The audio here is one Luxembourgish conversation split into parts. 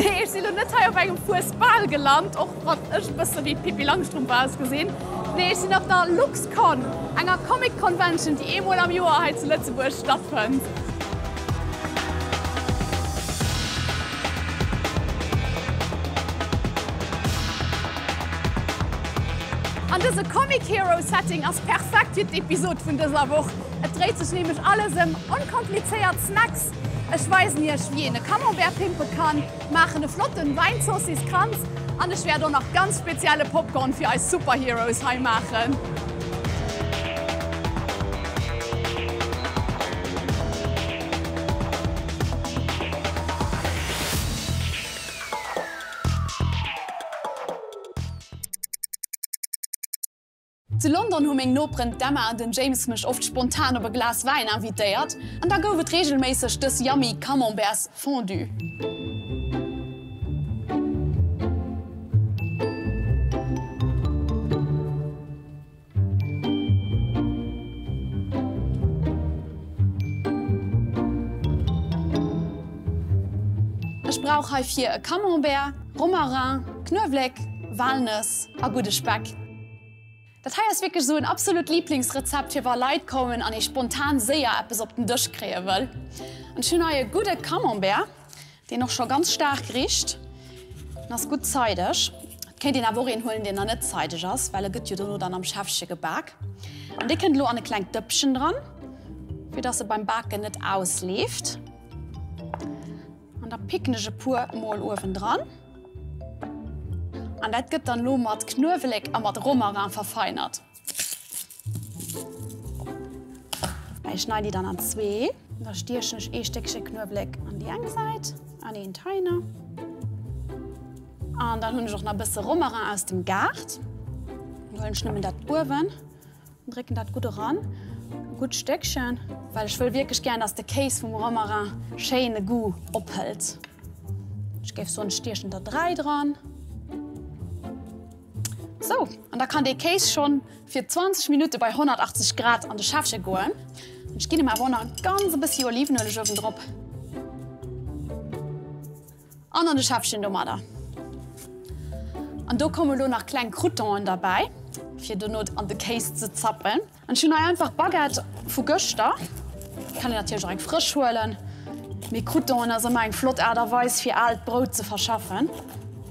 Nee, ech sinn elo net hei op engem Fuesbal gelant, och wann ech e bësse wéi d'Pippi Langstrumpf ausgesinn. Nee, ech sinn op der LuxCon, enger Comic Convention, déi eemol am Joer hei zu Lëtzebuerg stattfënnt. An dëse Comic Hero Setting ass perfekt fir d'Episod vun dëser Woch. Et dréit sech nämlech alles ëm onkomplizéiert Snacks. Ech weisen iech wéi een e Camembert pimpe kann, maachen e flotten Wäinzoossiss-Kranz an ech wäert och nach ganz spezielle Popcorn fir eis Superheroes hei maachen. Zu London hu meng Noperen d'Emma an den James mech oft spontan op e Glas Wäin invitéiert an da gouf et reegelméisseg dës yummy Camemberts Fondue. Ech brauch heifir e Camembert, Romarin, Knuewléck, Walnëss a gudde Speck. Dat hei ass wierklech esou en absolut Liblingsrezept fir wa Leit kommen an ee spontan séier eppes op den Dësch kréie wëll. An ech hunn hei e gudde Camembert, deen och scho ganz staark richt. En ass gutt zeideg. Et kéint een awer och een huelen, deen nach net zeideg ass, well e gëtt jo dono dann am Schäffche gebak. An dee kënnt elo an e klengt Dëppchen dran, fir dass e beim Baken net ausleeft. An da picken ech e puer mol uewen dran. An dat gëtt dann elo mat Knuewelek a mat Romarin verfeinert. Ech schneiden déi dann an zwee. Da stiechen ech ee Stéckche Knuewelek an déi eng Säit an eent heiner. An dann hunn ech och nach e bësse Romarin aus dem Gaart. Dann huelen ech nëmmen dat uewen. Drécken dat gutt eran, e gutt Stéckchen, well ech wëll wierklech gären, dass de Kéis vum Romarin schéin e Goût ophëlt. Ech géif soen, ech stiechen der 3 dran. Sou, an da kann dee Kéis schonn fir 20 Minutte bei 180 Grad an de Schäffche goen. Ech ginn em awer och nach e ganz e bëssi Olivenueleg uewendrop. An an de Schäffchen domadder. An do komme lo nach kleng Croutonen derbäi, fir dono an de Kéis ze zappen. An ech hunn hei einfach Baguette vu gëschter. Kann een natierlech och eng frësch huelen, mee Croutonen ass ëmmer eng flott Aart a Weis fir aalt Brout ze verschaffen.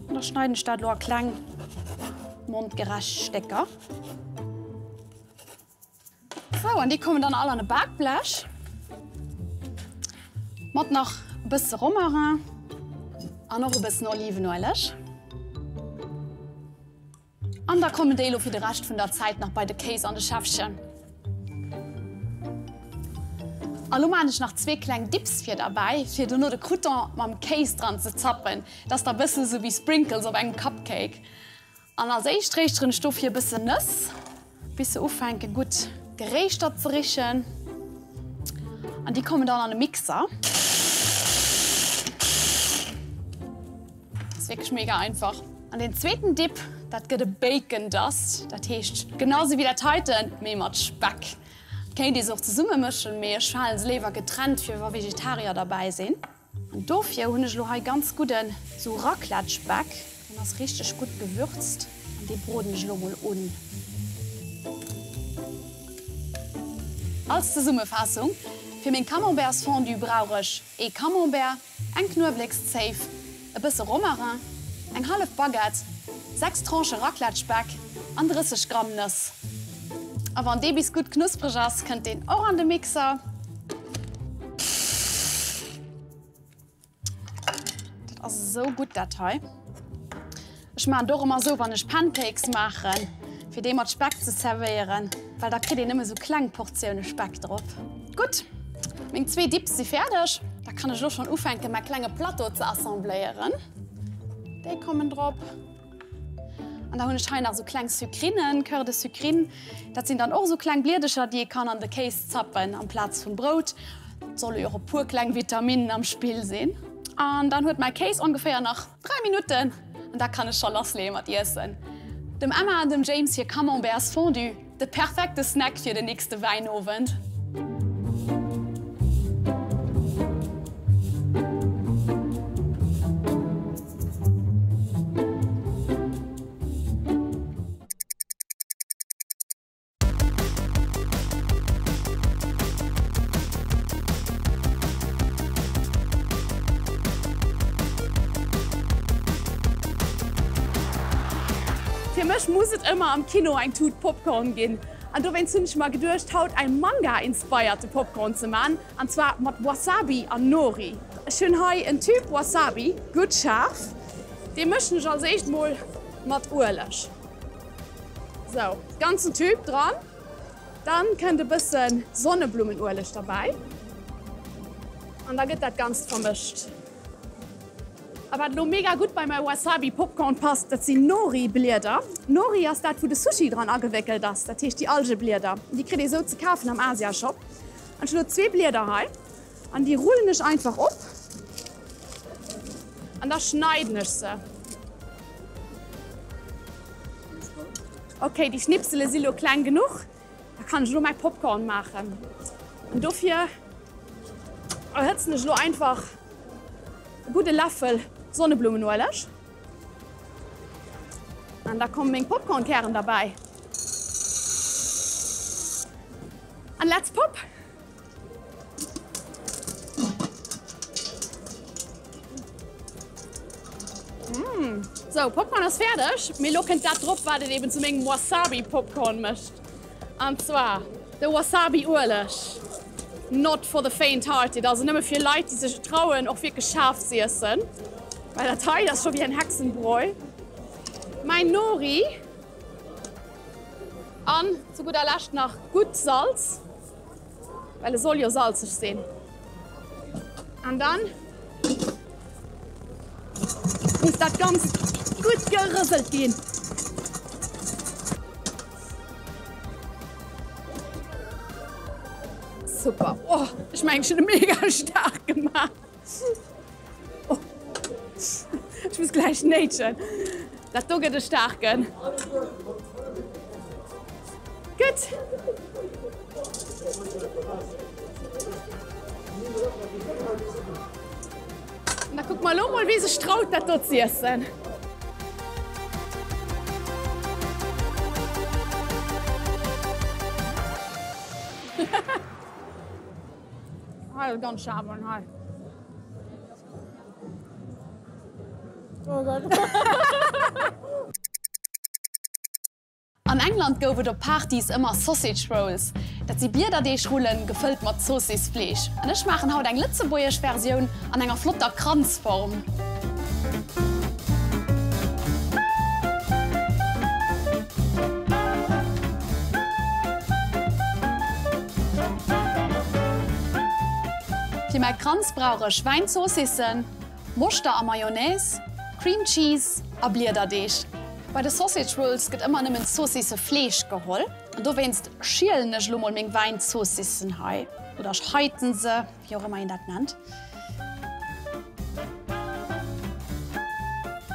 An da schneiden ech dat lo a kleng mondgerecht Stécker. Sou, an déi kommen dann all an e Bakblech mat nach e bësse Romarin an och e bëssen Olivenueleg. An da kommen déi elo fir de Rescht vun der Zäit nach bei de Kéis an de Schäffchen. A lo maan ech nach zwee kleng Dips fir derbäi, fir dono de Crouton mam Kéis dran ze zappen. Dat ass da bëssen sou wéi Sprinkles op engem Cupcake. An als éischt réischteren ech dofir e bëssen Nëss, bis se ufänken gutt geréischtert ze richen. An déi kommen dann an de Mixer. Ass wierklech mega einfach. An deen zweeten Dip, dat gëtt e Bacon Dust. Dat heescht genau sou wéi dat heiten, mee mat Speck. Kéint ee se och zesumme mëschen, mee ech halen se léiwer getrennt, fir wa Vegetarier derbäi sinn. An dofir hunn ech elo hei ganz gudden sou Raclette-Speck, deen ass richteg gutt gewürzt an dee broden ech elo mol un. Als Zesummefaassung, Fir meng Camembertsfondue brauch ech ee Camembert, eng Knuewlekszéif, e bësse Romarin, eng hallef Baguette, 6 Tranchë Raclette-Speck an 30 Gramm Nëss. A wann dee bis gutt knuspreg ass, kënnt deen och an de Mixer. Dat ass esou gutt dat hei. Ech maachen et och ëmmer esou wann ech Pancakes maachen, fir déi mat Speck ze zerwéieren, well da kritt een nëmme esou kleng Portioune Speck drop. Gutt, meng zwee Dips si fäerdeg. Da kann ech elo schonn ufänken mäi klenge Plateau ze assembléieren. Déi kommen drop. An da hunn ech hei nach esou kleng Sucrinen, Coeur de Sucrine. Dat sinn dann och esou kleng Bliedercher, déi ee kann an de Kéis zappen amplaz vum Brout. Et solle jo och e puer kleng Vitaminnen am Spill sinn. An dann huet mäi Kéis ongeféier nach 3 Minutten an da kann ech scho lassleeë mat iessen. Dem Emma an dem James hir Camemberts Fondue, de perfekte Snack fir den nächste Wäinowend. Fir mech muss et ëmmer am Kino eng Tut Popcorn ginn. An dowéinst hunn ech mer geduecht, haut eng Manga-inspeierte Popcorn ze man, an zwar mat Wasabi an Nori. Ech hunn hei en Tube Wasabi, gutt schaarf. Dee mëschen ech als éischt mol mat Ueleg. Sou, ganzen Tube dran. Dann kënnt e bëssen Sonneblummenueleg derbäi an da gëtt dat Ganzt vermëscht. A wat elo mega gutt bei mäi Wasabi Popcorn passt, dat sinn Nori Blieder. Nori ass dat wou de Sushi dran agewéckelt ass, dat heescht déi Algeblieder. Déi kritt ee sou ze kafen am Asia Shop. An ech hunn elo zwee Blieder hei an déi rullen ech einfach op an da schneiden ech se. Ok, déi Schnipsele si lo kleng genuch, da kann ech elo mäi Popcorn maachen. An dofir erhëtzen ech elo einfach e gudde Läffel Sonneblummenueleg. An da komme meng Popcornkären derbäi. An let's pop! Mmh. Sou, Popcorn ass fäerdeg, mee lo kënnt dat drop, wat et eben zu mengem Wasabi-Popcorn mécht. An zwar de Wasabi-Ueleg. Not for the faint-hearted, also nëmme fir Leit, déi sech trauen, och wierklech schaarf z'iessen. Well dat hei, dat ass scho wéi en Hexenbräu. Mäin Nori. An zu gudder Lescht nach gutt Salz. Well e soll jo salzeg sinn. An dann muss dat Ganzt gutt gerëselt ginn. Super. Oh, ech mengen, ech hunn e mega staark gemaach. Oh. Ech muss gläich néitschen. Dat do gëtt e staarken. Gutt. Da kucke mer elo mol, wie sech traut, dat do z'iessen. Hei ass ganz schaarf an hei. Oh Gott. An England gouf et op Partys ëmmer Sausage Rolls. Dat si Bliederdeegrullen, gefëllt mat Zoossisfleesch. An ech maachen haut eng lëtzebuergesch Versioun an enger flotter Kranzform. Fir mäi Kranz brauch ech Wäinzoossissen, Moschter a Mayonnaise, Cream Cheese a Bliederdeeg. Bei de Sausage Rolls gëtt ëmmer nëmmen Zoossissefleesch geholl an dowéinst schielen ech elo mol meng Wäinzoossissen hei oder ech heiten se, wéi och ëmmer een dat nennt.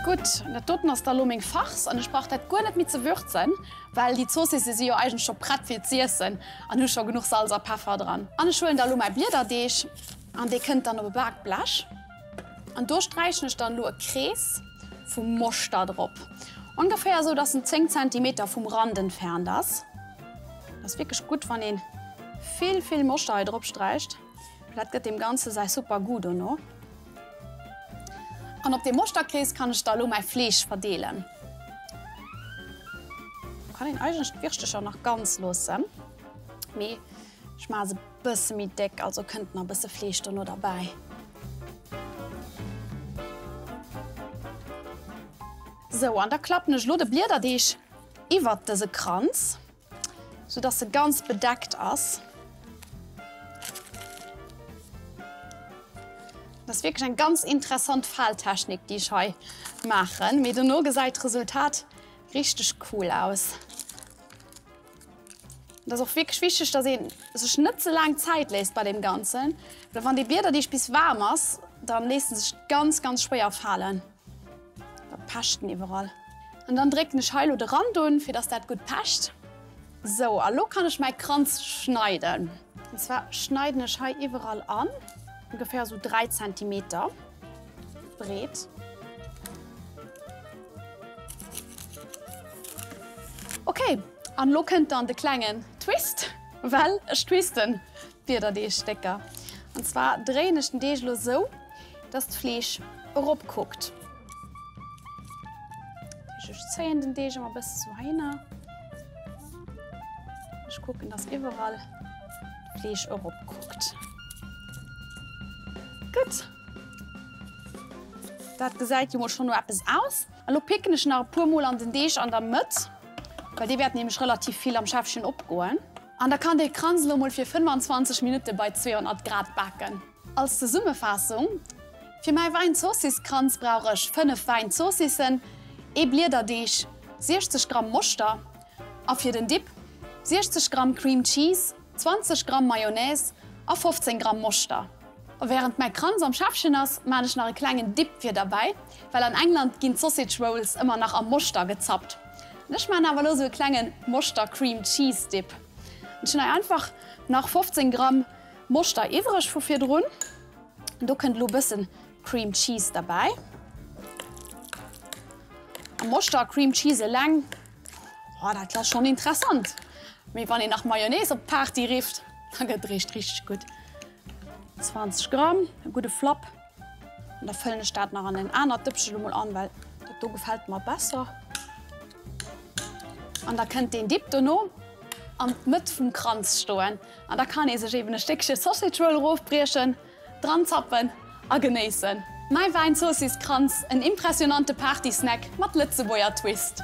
Gutt, dat doten ass da lo meng Farce an ech brauch dat guer net méi ze würzen, well déi Zoossisse si jo eigentlech scho prett fir z'iessen an hu scho genuch Salz a Peffer dran. An ech huelen da lo mäi Bliederdeeg an dee kënnt dann op e Bakblech an do sträichen ech dann elo e Krees vu Moschter drop, ongeféier esou dass en 10 Zentimeter vum Rand entfernt ass. Dat ass wierklech gutt wann een vill vill Moschter hei drop sträicht, well dat gëtt deem Ganze säi super Goût dono. An op deem Moschterkrees kann ech da elo mäi Fleesch verdeelen. Do kann een eigentlech d'Wirschtecher nach ganz loossen, mee ech maache se e bësse méi déck, also kënnt nach e bësse Fleesch dono derbäi. Sou, an da klappen ech elo de Bliederdeeg iwwert dëse Kranz. Sou dass se ganz bedeckt ass. Dat ass wierklech eng ganz interessant Faltechnik, déi ech hei maachen. Mee dono gesäit d'Resultat richteg cool aus. Et ass och wierklech wichteg, dass ee sech net ze laang Zäit léisst bei deem Ganzen, well wann dee Bliederdeeg bis waarm ass, dann léisst en sech ganz, ganz schwéier falen. Da pecht en iwwerall. An dann drécken ech hei lo de Rand un, fir dass dat gutt pecht. Sou, a lo kann ech mäi Kranz schneiden. An zwar schneiden ech hei iwwerall an, ongeféier sou 3 Zentimeter breet. Ok, an lo kënnt dann de klengen Twist, well ech twisten d'Bliederdeegstécker. An zwar dréien ech den Deeg lo sou, dass d'Fleesch erop kuckt. Ech. zéien den Deeg ëmmer e bësse sou heihinner. Ech kucken, dass iwwerall d'Fleesch erop kuckt. Gutt. Dat gesäit jo mol schonn no eppes aus. An lo picken ech nach e puer mol an den Deeg an der Mëtt, well dee wäert nämlech relativ vill am Schäffchen opgoen. An da kann dee Kranz elo mol fir 25 Minutte bei 200 Grad baken. Als Zesummefaassung, Fir mäi Wäinzoossiss-Kranz brauch ech 5 Wäinzoossissen, ee Bliederdeeg, 60 Gramm Moschter a fir den Dip 60 Gramm Cream Cheese, 20 Gramm Mayonnaise a 15 Gramm Moschter. A wärend mäi Kranz am Schäffchen ass, maan ech nach e klengen Dip fir derbäi, well an England ginn d'Sausage Rolls ëmmer nach am Moschter gezappt. An ech maan awer elo sou e klenge Moschter Cream Cheese Dip. Ech hunn hei einfach nach 15 Gramm Moschter iwwreg vu virdrun. Do kënnt elo bëssen Cream Cheese derbäi. A Moschter a Cream Cheese eleng, oh dat ass schonn interessant. Mee wann een nach Mayonnaise op d'Party rifft, da gëtt et eréischt richteg gutt. 20 Gramm, e gudde Flapp. An da fëllen ech dat nach an en anert Dëppchen elo mol an, well dat do gefält mer besser. An da kënnt deen Dip dono an d'Mëtt vum Kranz stoen. An da kann ee sech eben e Stéckche Sausage Roll erofbriechen, dran zappen a genéissen. Mäi Wäin-Zoossiss-Kranz, en impressionante Party-Snack mat Lëtzebuerger Twist.